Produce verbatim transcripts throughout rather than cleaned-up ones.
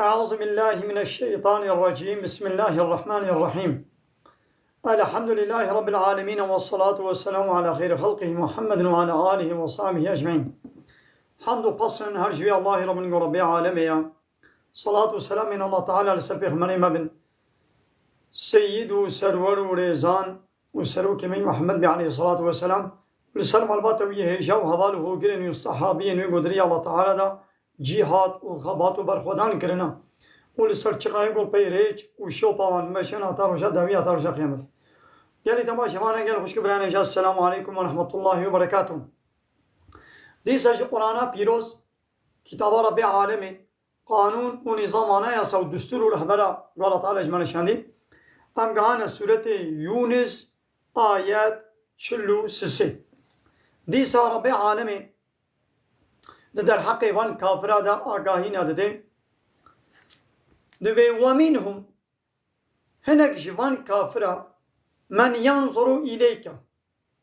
أعوذ بالله من الشيطان الرجيم. بسم الله الرحمن الرحيم. الحمد لله رب العالمين، والصلاة والسلام على خير خلقه محمد وعلى آله وصحبه أجمعين. Hamd û pes ên her ji vê Allahê re bin ku Rebbê alemê ye. Salat û selamên Allah Teala li ser pêxemberê me bin. Seyyid û serwer û rêzan û serokê me Muhammed Bey aleyhissalatu vesselam û li ser malbata wî hêja û heval û hogirên wî û sehabiyên wî ku di rêya Allah Teala de cîhad û xebat û berxwedan kirine û li ser çiqayê ku peyrêç û şopa wan meşin heta roja dawî heta roja qiyametê. Gelî temaşevanên gel xwişk û birayên hêja, Esselamu aleykum ve rahmetullahi ve berekatuh. Dîsa ji Qur'ana pîroz, kitaba Rebbê alemê, qanûn û nîzam, anayasa û destûr û rehbera ku Allah Teala ji me re şandî. Em gihane sûretê Yûnis, ayet çil û sisê. Dîsa Rebbê alemê di derheqê van kafira de agahîna dide. Divê, "Ve minhum", hinek ji van kafira, "men yanzuru ileyke",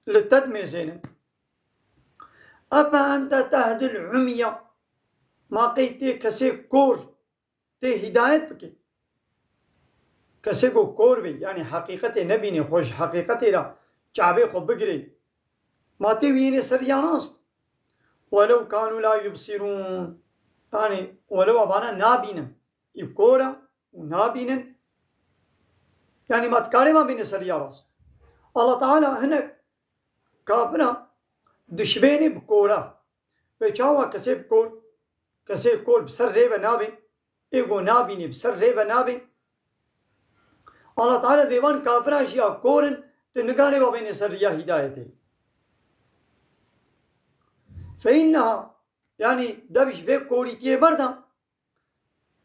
li te dimêzênin. "Efe ente tehdil umya", ma qey tê kesê kor, tê hidayet bikê? Kesê ku kor bê, yanî heqîqetê nebînê, xwe ji heqîqetê re çavê xwe bigirê, ma tê wî yênê ser riya rast? "Welew kanu la yubsirûn", yanî welew evana nabînin, î kor e û nabînin, yanî ma dikarê ma bîne ser riya rast? Allah Teala hinek kafira dişibênê bi kora. Ve çawa kesê bi kor, kesê kor bi ser rê ve nabê, ê ku nabînê bi ser rê ve nabê. Allah Teala divê van kafira jî ya kor in, tu nikarê ve bênê ser riya hidayetê. Fe inneha, yanî dev ji vê korîtiyê berda,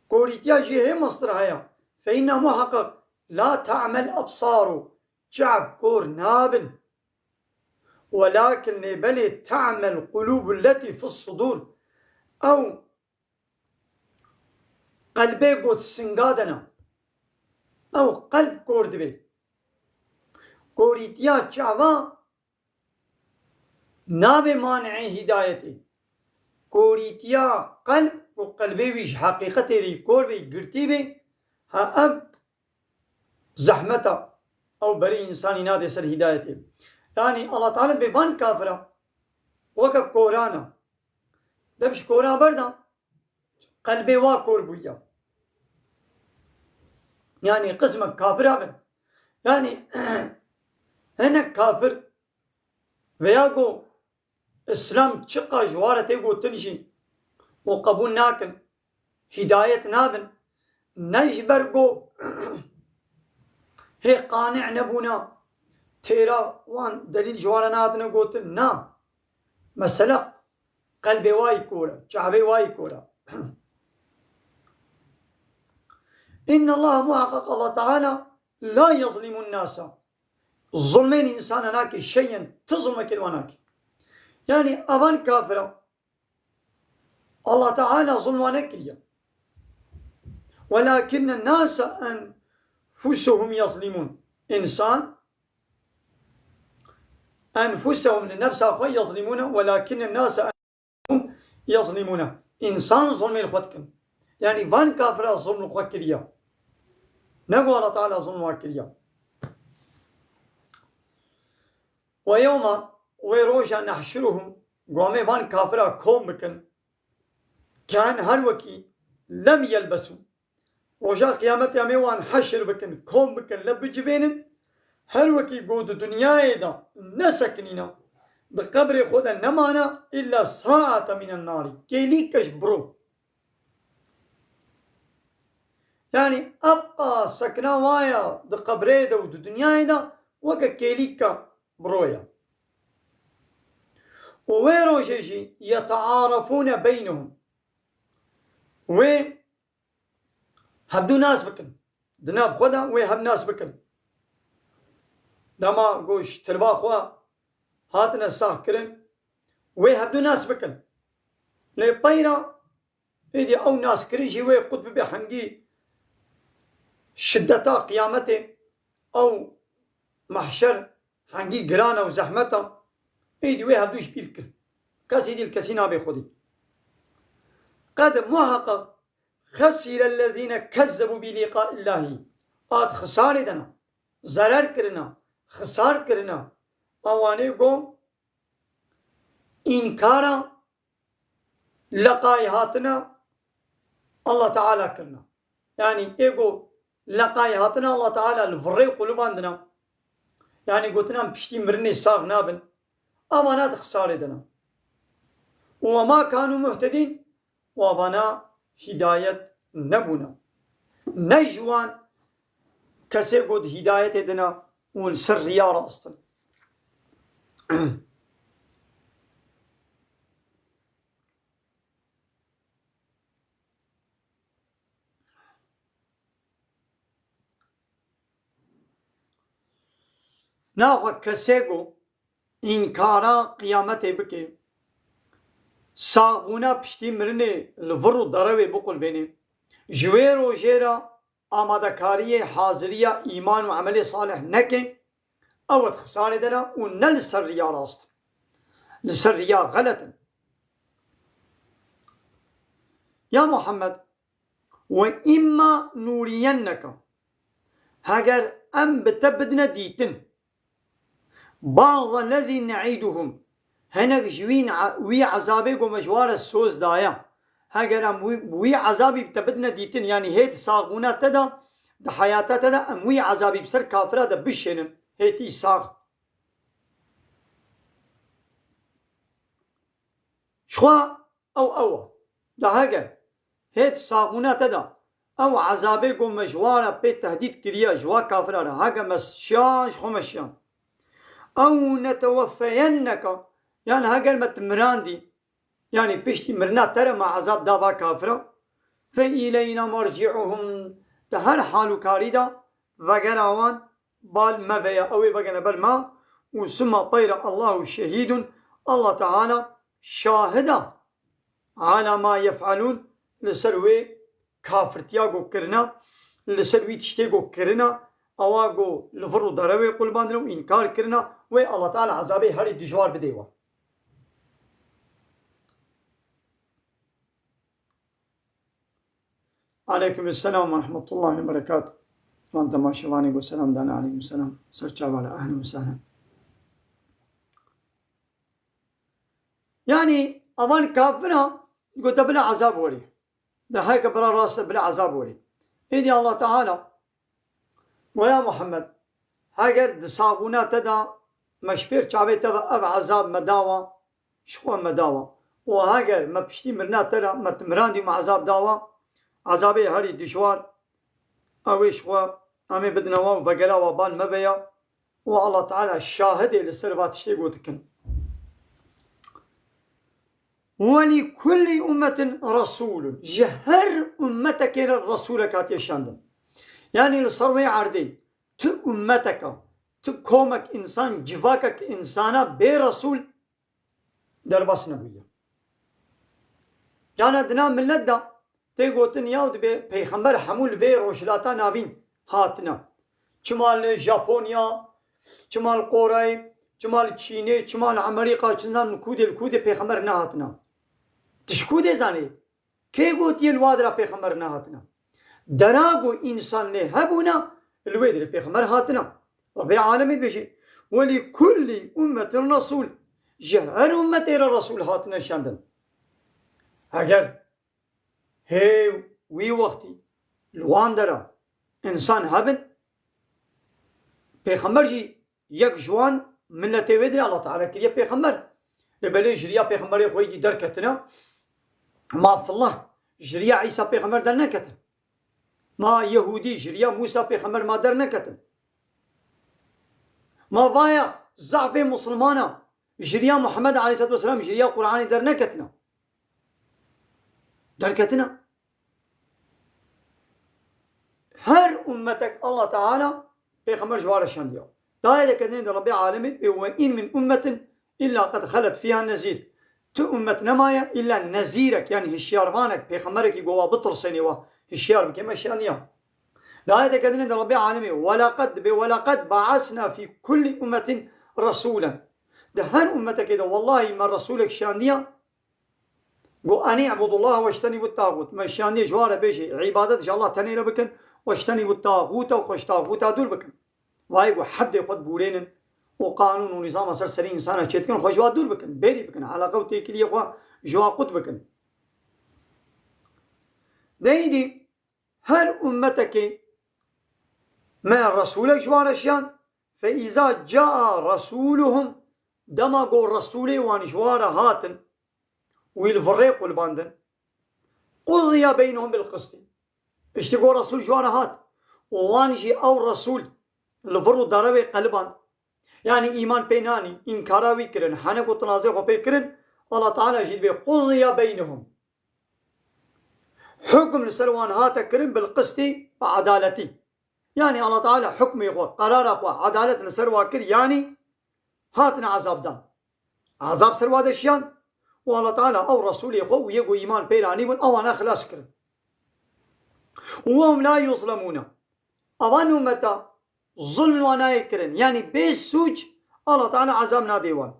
korîtiya jî hê mestir heye. Fe inne muheqeq la ta'mel ebsaru, çav kor nabin. Welakin lê belê ta'mel qulûbu lletî fis sudur. Ew qelbê got singa de ne. Ew qelb kor dibe. Korîtiya çava nabe mani'ê hidayetê. Korîtiya qelb û qelbê wî ji heqîqetê rî kor bê, girtî bê, ha ev zehmeta ew berî însanî nade ser hidayetê. Yanî Allah Teala bê van kafira weke korana. Dev ji kora berda, qelbê wa kor bûya. Yanî qismek kafira bin. Yanî hinek kafir veya ku Îslam çiqa ji wa re tê gotin jî û qebûl nakin, hidayet nabin, ne ji ber ku hê qanî nebûna, têra wan delîl ji wa re nehatine gotin, na. Mesele qelbê wa yî kor e, çavê wa yî kor e. Inna Allah, muhaqqaq Allah Teala, la yezlimun nasa. Zulmên însana nake, şeyen, ti zulmekê li wan nake. Yanî evan kafira Allah Teala zulm wan nekiriye. Welakinne nasa enfusuhum yezlimun. Însan enfusehum, li nefsa xwe, yezlimûne, welakinne nase enfusehum yezlimûne. Însan zulmê li xwe dikin. Yanî van kafira zulm li xwe kiriye. Ne ku Allah Teala zulm wan kiriye. Ve yewma, wê roja, nehşuruhum, ku em ê van kafira kom bikin, ken, her wekî, lem yelbesû. Roja qiyametê em ê wan heşir bikin, kom bikin, li bicivênin, her wekî ku di dinyayê de nesekinîna, di qebrê xwe de nemana, illa saate minen narî, kêlîke ji biro. Yanî ev a sekina wa ya di qebrê de û di dinyayê de weke kêlîka biro ye. Û wê rojê jî yetearefûne beynehum. Wê hevdû nas bikin. Di nav xwe de wê hev nas bikin. Dema ku ji tirba xwe hatine sax kirin, wê hevdû nas bikin. Lê peyra êdî ew naskirin jî wê qut bibe hengî şiddeta qiyametê, ew mahşer hengî giran e û zehmet e, êdî wê hevdû ji bîr kir. Kesî dî li kesî nabê xwedî. Qed muheqeq خسر الذين كذبوا بلقاء الله. Hat xisarê de ne. Zerer kirine, xisar kirine. Ewanê ku înkara leqayê hatina Allah Teala kirine. Yanî ê ku leqayê hatina Allah Teala li virê qulibandina. Yanî gotina em piştî mirinê sax nabin. Evana di xisarê de ne. Û وما كانوا مهتدين. Û evana hîdayet nebûne. Ne ji wan kesê ku di hîdayetê de ne û li ser riya rast in. Naxwe kesê ku înkara qiyametê bike, saxbûna piştî mirinê li vir û derewê biqulbêne, ji wê rojê re amadekariyê, haziriya îman û emelê salih neke, ew di xisarê de ne û ne li ser riya rast, li ser riya xelet in. Ya Muhammed, وإما نرينك, heger em bi te bidine dîtin, بعض الذي نعدهم, hinek ji wî, wî ezabê ku me ji wan re soz daye, heger em wî, wî ezabî bi te bidine dîtin, yanî hê di saxbûna te de, di heyata te de em wî ezabî bi ser kafira de bişênin, hê tî sax. Jixwe ew ew e. De heger hê di saxbûna te de ew ezabê ku me ji wan re pê tehdîd kiriye ji wan kafira re, heger me şiyan, ji xwe me şiyan. أو نتوفينك, yan heger me tu mirandî, yanî piştî mirina te re me ezab da va kafira, فإلينا مرجعهم, di her hal û karî de vegera wan bal me ve ya, ew ê vegene ber me, û sima peyre Allahu şehîdun, Allah Teala şahid e, على ما يفعلون, li ser wê kafirtiya ku kirine, li ser wî tiştê ku kirine, ewa ku li vir û derewê qulbandine û înkar kirine, wê Allah Teala ezabê herî dijwar bidê wan. Aleyküm selam ve rahmetullahi ve berekatuh. Van temaşevanê ku selam dane, aleyküm selam. Ser çava le, ehlen ve sehlen. Yanî, avan kafira, ku te bila ezab werî. De heke bira rast bila ezab werî. Êdî Allah Teala, we ya Muhammed, heger di saxbûna te de me ji pêr çavê te ve ev ezab me dawa, ji xwe me dawa. Û heger me piştî mirina te re me tu mirandî me ezab dawa, ezabê herî dijwar, ew ê ji xwe em ê bidine wan û vegera wa ban me veya. Û Allah Teala şahidê li ser va tiştê gotikin. ولكل أمة رسول. Ji her ummetekê re resûlek hatiye şandin. Yanî li ser wê erdê tu ummeteka, tu komek însan, civakek însana bê resûl derbas nebûye. Cana dina millet de tê gotin, yaw dibê pêxember hemû li vê rojhilata navîn hatine. Çima li Japonya, çima li Qorey, çima li Çînê, çima li Amerîka, çi nizanim li kûdê, li kûdê pêxember nehatine. Tu ji kûdê zanî? Kê gotiye li wa dira pêxember nehatine? Dera ku însan lê hebûne, li wê dirê pêxember hatine. Rebê alemê dibêje, "Welî kullî ummetin resûl." Ji her ummetê re resûl hatine şandin. Heger hê wî wextî li wan dera însan hebin, pêxember jî yek ji wan miletê wê dirê Allah Teala kiriye pêxember. Lê belê ji riya pêxemberê xwe yî derketine, ma fillah ji riya Îsa pêxember derneketin. Ma Yehûdî ji riya Mûsa pêxember ma derneketin. Ma vaya zafê misilmana ji riya Muhammed aleyhisselatu vesselam, ji riya Qur'anê derneketina. Derketina. Her ummetek Allah Teala pêxember ji wa re şandiya. Dayê de kedinê de Rebê alemê bê, "Ve in min ummetin illa qed xelet fiha nezîr." Tu ummet nemaye illa nezîrek, yanî hişyarvanek, pêxemberekî ku wa bitirsenê, wa hişyar bike, me şandiya. Dayê de kedinê de Rebê alemê, "Welaqed" dibê, "Welaqed ba'asna fî kullî ummetin resûlen." Di her ummetekê de wellahî me resûlek şandiya. Got, "Enî ibudullah weştenîbu tağût." Me şiyandî ji wan re bêjî, îbadet ji Allah tenê re bikin, weştenîbu tağûte û xwe ji taxûta dûr bikin. Vayê got, "Heddê xwe dibûrênin û qanûn û nîzama ser serî însana çêdikin, xwe ji wa dûr bikin, bêrî bikin, eleqe û têkiliyê xwe ji wa qut bikin." Deyîdî her ummetekê me resûlek ji wan re şiyand, "Fe îza caa resûluhum", dema got resûlê wan ji wan re hatin, wî li virê qulbandin, "Qudiya beynehum bil qistî." Piştî got resûl ji wan re hat û wan jî ew resûl li vir û derewê qeliband. Yanî îman pê nanî, înkara wî kirin, henek û tinazê xwe pê kirin, Allah Teala jî dibê "Qudiya beynehum." Hukm li ser wan hate kirin bil qistî ve edaletî. Yanî Allah Teala hukmê xwe, qerara xwe, edalet li ser wa kir, yanî hatine ezabdan. Ezab ser wa de şiyan û Allah Teala ew Resûlê xwe û yê ku îman pê re anîbûn, ewana xilas kirin. Û hum la yuzlemûne. Evan ummeta zulm wan nayê kirin. Yanî bê sûc Allah Teala ezab nadê wan.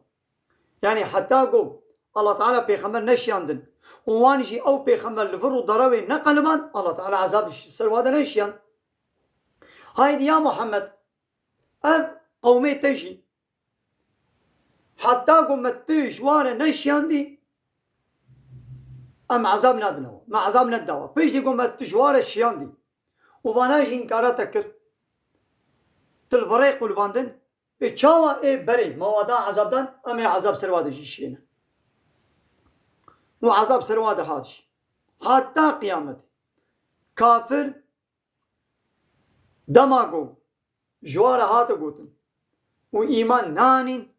Yanî heta ku Allah Teala pêxember neşiyandin û wan jî ew pêxember li vir û derewê neqeliband, Allah Teala ezab ser wa de neşiyand. Haydî ya Muhammed, ev qewmê te jî heta ku me tu ji wan re neşiyandî, em ezab nadine we. Me ezab nedida we. Piştî ku me tu ji wan re şiyandî û vana jî înkara te kir, tu li virê qulbandin, pê çawa ê berê me wa da ezabdan, em ê ezab ser wa de jî şiyêne. Û ezab ser wa de hat jî. Heta qiyametê. Kafir dema ku ji wan re hate gotin û îman nanîn,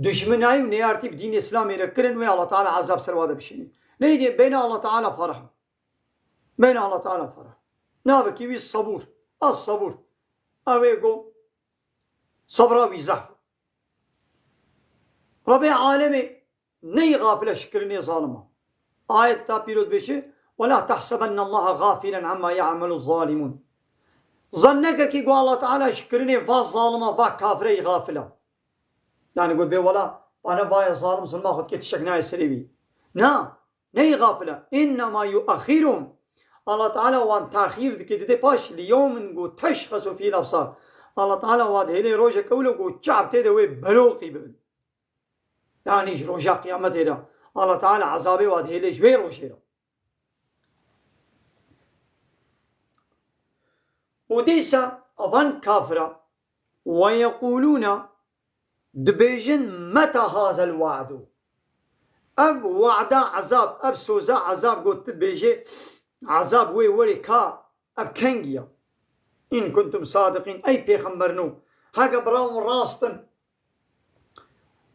duşminayî û neyartî bi dînê Îslamê re kirin, wê Allah Teala ezab ser wa de bişîne. Neyê bêne Allah Teala ferah. Bêne Allah Teala ferah. Navekî wî sebûr. Ez sebûr. Ew ê ku sebra wî zehf. Rebê alemê neyê xafile ji kirinê zalima. Ayet ta pîroz bêşe, "Ve la tehsebennallaha gafilen amma ya'melu zalimun." Zan neke kî ku Allah Teala ji kirinê va zalima, va kafireyê xafile. Yani got bê wela, bana vaya zalim zilma xwe dike, tiştek nayê serê wî. Na, neyê xafile. "Innema yuaxiruhum." Allah Teala wan taxîr dike, dide paş, "li yewmin" ku "teşxesu fîhil ebsar." Allah Teala wa dihêle rojek ewle ku çav tê de wê beloqî bibin. Yani ji roja qiyametê de Allah Teala ezabê wa dihêle ji wê rojê de. Û dîsa evan kafira, "Ve yeqûlûne", dibêjin, "Meta hazel wa'du?" Ev wa'da ezab, ev soza ezab got dibêje, ezab wê werê ka, ev kengî ya? "In kuntum sadiqîn", ey pêxember nû, heke bira hûn rast in,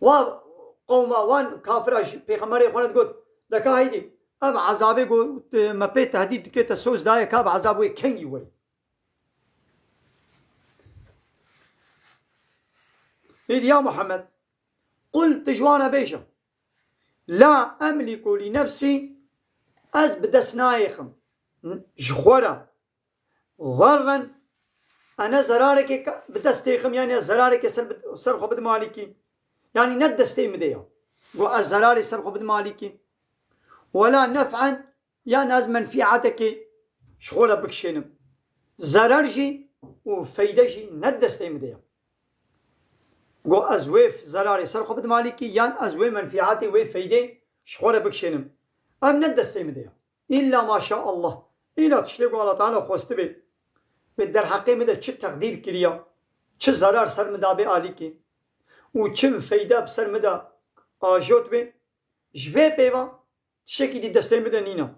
wa qewma wan kafira ji pêxemberê xwe re digot, deka heydî, ev ezabê got, me pê tehdîd dike, te soz daye ka bi ezab wê kengî werê. Êdî ya Muhammed, qul, tu ji wan re bêje, "La emliku li nefsî", ez bi dest nayêxim ji xwe re, "zerren", ene zerarekê ka-, bi dest têxim, yani ez zerarekê ser bid-, ser xwe bidim alîkî. Yani ne destê min de ya. Got ez zerarê ser xwe bidim alîkî. "Wela nef'en", yan ez menfîatekê ji xwe re bikişênim. Zerar jî û feyde jî ne destê min de ya. Got ez wê f-, zerarê ser xwe bidim alîkî, yan ez wê menfîatê, wê feydê ji xwe re bikişênim. Ev ne destê min de ya. Îlla maşa Allah. Îlla tiştê ku Allah Teala xwestibe. Wê derheqê min de çi teqdîr kiriya, çi zerar ser min dabe alîkî û çi feyde bi ser min de ajot be, ji vê pêva tiştekî dî destê min de nîne.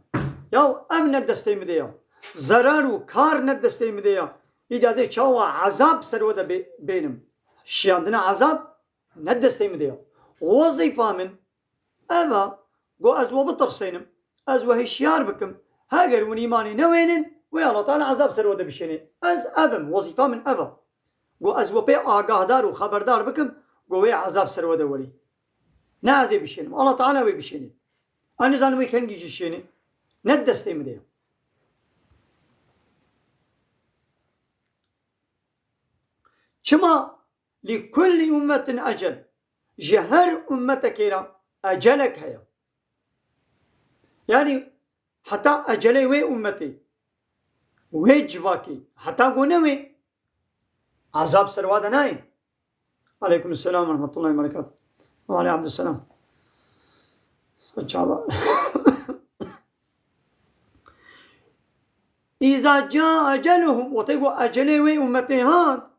Ya ev ne destê min de ya. Zerar û kar ne destê min de ya. Îdî ez ê çawa ezab ser we de bê-, bênim? Şiyandina ezab ne destê min de ya. Wezîfa min ev e, ku ez we bitirsênim, ez we hişyar bikim. Heger hûn îmanê newênin, wê Allah Teala ezab ser we de bişêne. Ez ev im, wezîfa min ev e. Ku ez we pê agahdar û xeberdar bikim, ku wê ezab ser we de werî. Ne ez ê bişênim, Allah Teala wê bişêne. Ez nizanim wê kengî jî şêne. Ne destê min de ye. Çima? "Li kulli ummetin ecel." Ji her ummetekê re ecelek heye. Yanî heta ecelê wê ummetê, wê civakê, heta ku ne wê, ezab ser wa de nayê. Aleykum selam ve rahmetullahi ve berekatuhu. Ve aleykum selam. Saçala. İza ca eceluhum, wextê ku ecelê wê ummetê hat,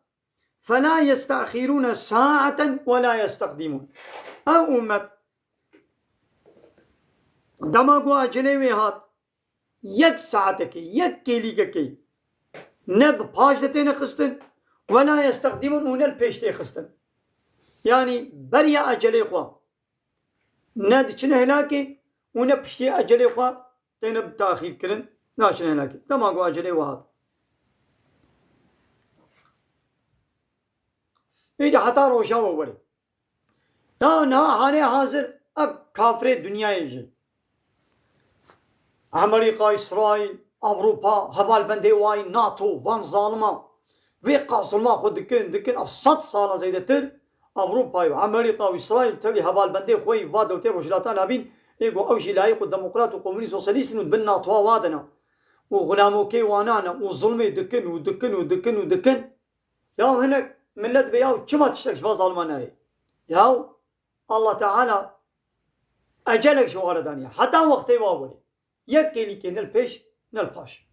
fela yestahirûne saeten ve la yestekdîmûn. Ew ummet, dema ku ecelê wê hat, yek saetekê, yek kêlîkekê ne bi paş de têne xistin, ve la yestekdîmûn û ne li pêş tê xistin. Yanî beriya ecelê xwe ne diçine hilakê û ne piştî ecelê xwe têne bi taxîr kirin, naçine hilakê. Dema ku ecelê we hat. Îdî heta roja we were. Ya niha halê hazir ev kafirê dinyayê jî, Amerîka, Îsraîl, Ewropa, hevalbendê wayî, nato, van zalima vê qas zulma xwe dikin, dikin, ev sed sala zêdetir Ewropa û Amerîka û Îsraîl tevî hevalbendê xwe yî va dewletê Rojhilata Navîn, ê ku ew jî layîq û demokrat û komunîst sosyalîst in û di bin nato wa dina û xulamokê wana ne û zulmê dikin û dikin û dikin û dikin. Ya hinek millet bê ya çima tiştek ji van zalima nayê? Ya Allah Teala ecelek ji wan re daniye. Heta wextê wa were. Yek kêlîkê ne li pêş, ne li paş.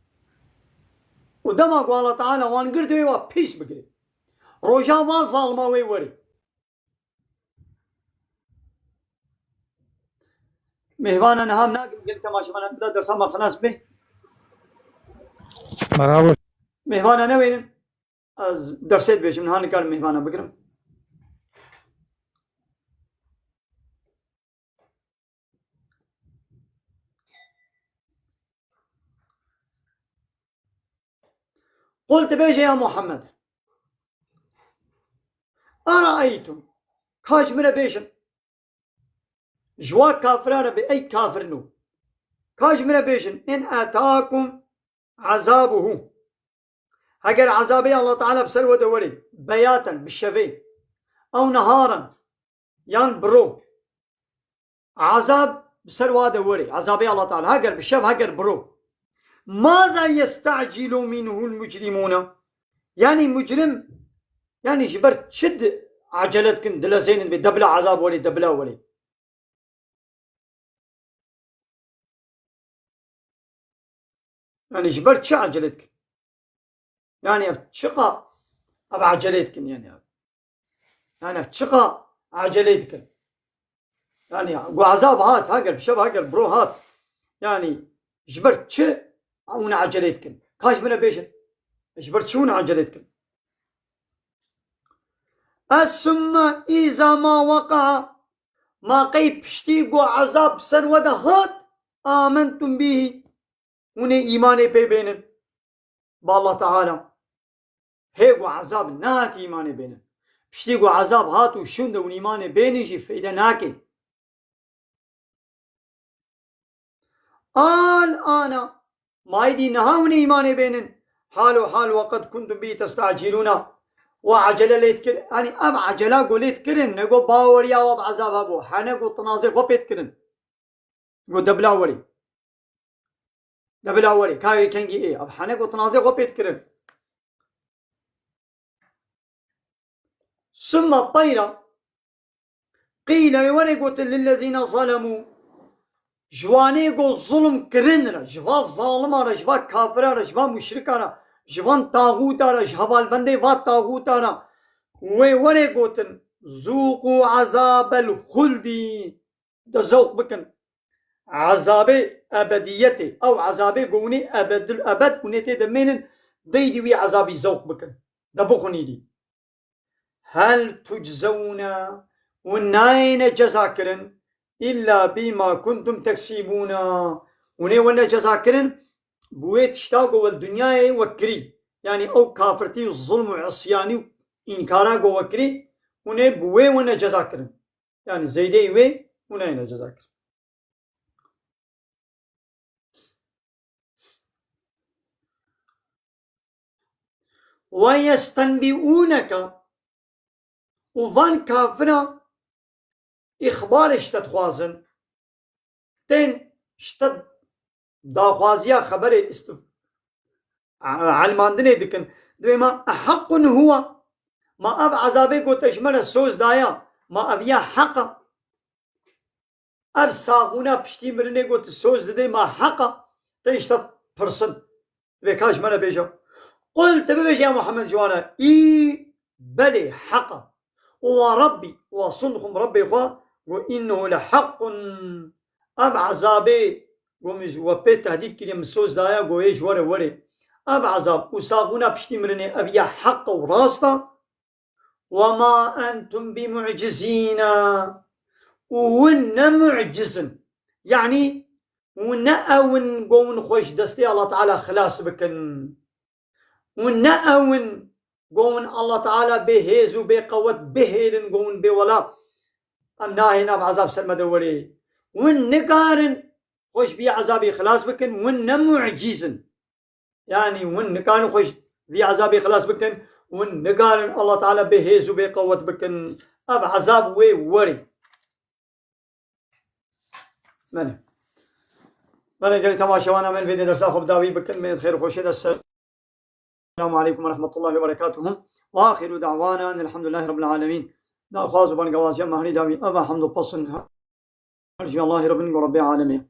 Û dema ku Allah Teala wan gird wê wa pîs bigire. Roja van zalima wê were. Mêvana niha min nakim gelî temaşevana bila dersa me xilas be. Merhaba. Mêvana newênin. Ez dersê dibêjim, niha nikarim mêvana bigirim. Qul dibêje ya Muhammed. Eraeytum. Ka ji min re bêjin. Ji wa kafiran re bê, ey kafirino. Ka ji min re bêjin, in atakum azabuhu. Heger azabê Allah Teala bi ser we de were, beyaten, bi şevê, ew neharan, yan bi ro. Azab bi ser wa de were, azabê Allah Teala, heger bi şev, heger bi ro. Maza yesta'cilu minhul mucrimuna. Yanî mucrim, yanî ji ber çi di-, acele dikin, dilezênin bê debila azab were, debila were. Yanî ji ber çi acele dikin? Yanî ev çiqa ev acele dikin yanî ev. Yanî ev çiqa acele dikin? Yanî ku azab hat, ha gel bi şev, ha gel bi ro hat. Yanî ji ber çi hûn acele dikin? Ka ji min re bêjin. Ji ber çi hûn acele dikin? Es summe îza ma waqa'a. Ma qey piştî ku ezab ser we de hat, amentum bîhî. Hûn ê îmanê pê bênin. Bi Allah Teala. Hê ku ezab nehat îmanê bênin. Piştî ku ezab hat û şûn de hûn îmanê bênin jî feyde nake. Al ana, ma êdî niha hûn ê îmanê bênin. Halo hal we qed kuntum bî testacîlûna. We acele lê dikir, yanî ev acela ku lê dikirin, ne ku baweriya we bi ezab hebû, hene ku tinazê xwe pê dikirin. Ku debila werî. Debila werî, ka wê kengî ê, ev hene ku tinazê xwe pê dikirin. Sümme teyra. Qîle, were gotin lillezîne zalemû. Ji wanê ku zulm kirin re, ji va zalima re, ji va kafira re, ji va muşrika re, ji van taxûta re, ji hevalbendê va taxûta re, wê were gotin, zûqû ezabel xuldî. De zewq bikin. Ezabê ebediyetê, ew ezabê ku hûn ê ebedil ebed hûn ê tê de mênin, deydî wî ezabî zewq bikin. De bixwinî dî. Hel tuczewne, hûn nayêne ceza kirin, illa bîma kuntum teksîbûna. Hûn ê wene ceza kirin, bi wê tişta ku we li dinyayê we kirî. Yanî ew kafirtî û zulm û isyanî û înkara ku we kirî, hûn ê bi wê wene ceza kirin. Yanî zeydeyî wê û neyne ceza kir. Ve yestenbiûneke, û van kafira îxbarê ji te dixwazin. Tên ji te daxwaziya xeberê istif-, a-, elmandinê dikin. Dibê ma eheqqun huwa? Ma ev ezabê ku te ji me re soz daya, ma ev ya heq e? Ev saxûna piştî mirinê ku tu soz didê ma heq e? Te îşte pirsin. Dibê ka ji me re bêje. Qul, tu bibêje ya Muhammed ji wan re, î, belê, heq e. Û wa Rabbî, wa sundxum Rabbê xwe, got, innehu leheqqun. Ev ezabê, got, min ji we pê tehdîd kiriye, min soz daye, got, ê ji we re werê. Ev ezab û saxûna piştî mirinê, ev ya heq e û rast e. Ve ma entum bi mu'cizîna. Û hûn ne mu'ciz in. Yanî, hûn ne ew in, got, hûn xwe ji destê Allah Teala xilas bikin. Hûn ne ew in, got, hûn Allah Teala bê hêz û bê qewet bihêlin, got, hûn bê wela, em nahêne ev ezab ser me de werê. Hûn nikarin xwe ji vî ezabî xilas bikin, hûn ne mu'ciz in. Yanî hûn nikarin xwe ji vî ezabî xilas bikin, hûn nikarin Allah Teala bê hêz û bê qewet bikin. Ev ezab wê werê. Belê. Belê, gelî temaşewana min vê dersa xwe bi dawî bikin. Min xêr û xweşê de ser. Selamu aleykum ve rahmetullahi ve berekatuhu. Ve ahiru da'wana enelhamdülillahi rabbil alemin. Daxwaz û bangewaziya me herî dawî ev e, hamd û pesn her ji Allahî Rabbin û Rabbê alemê.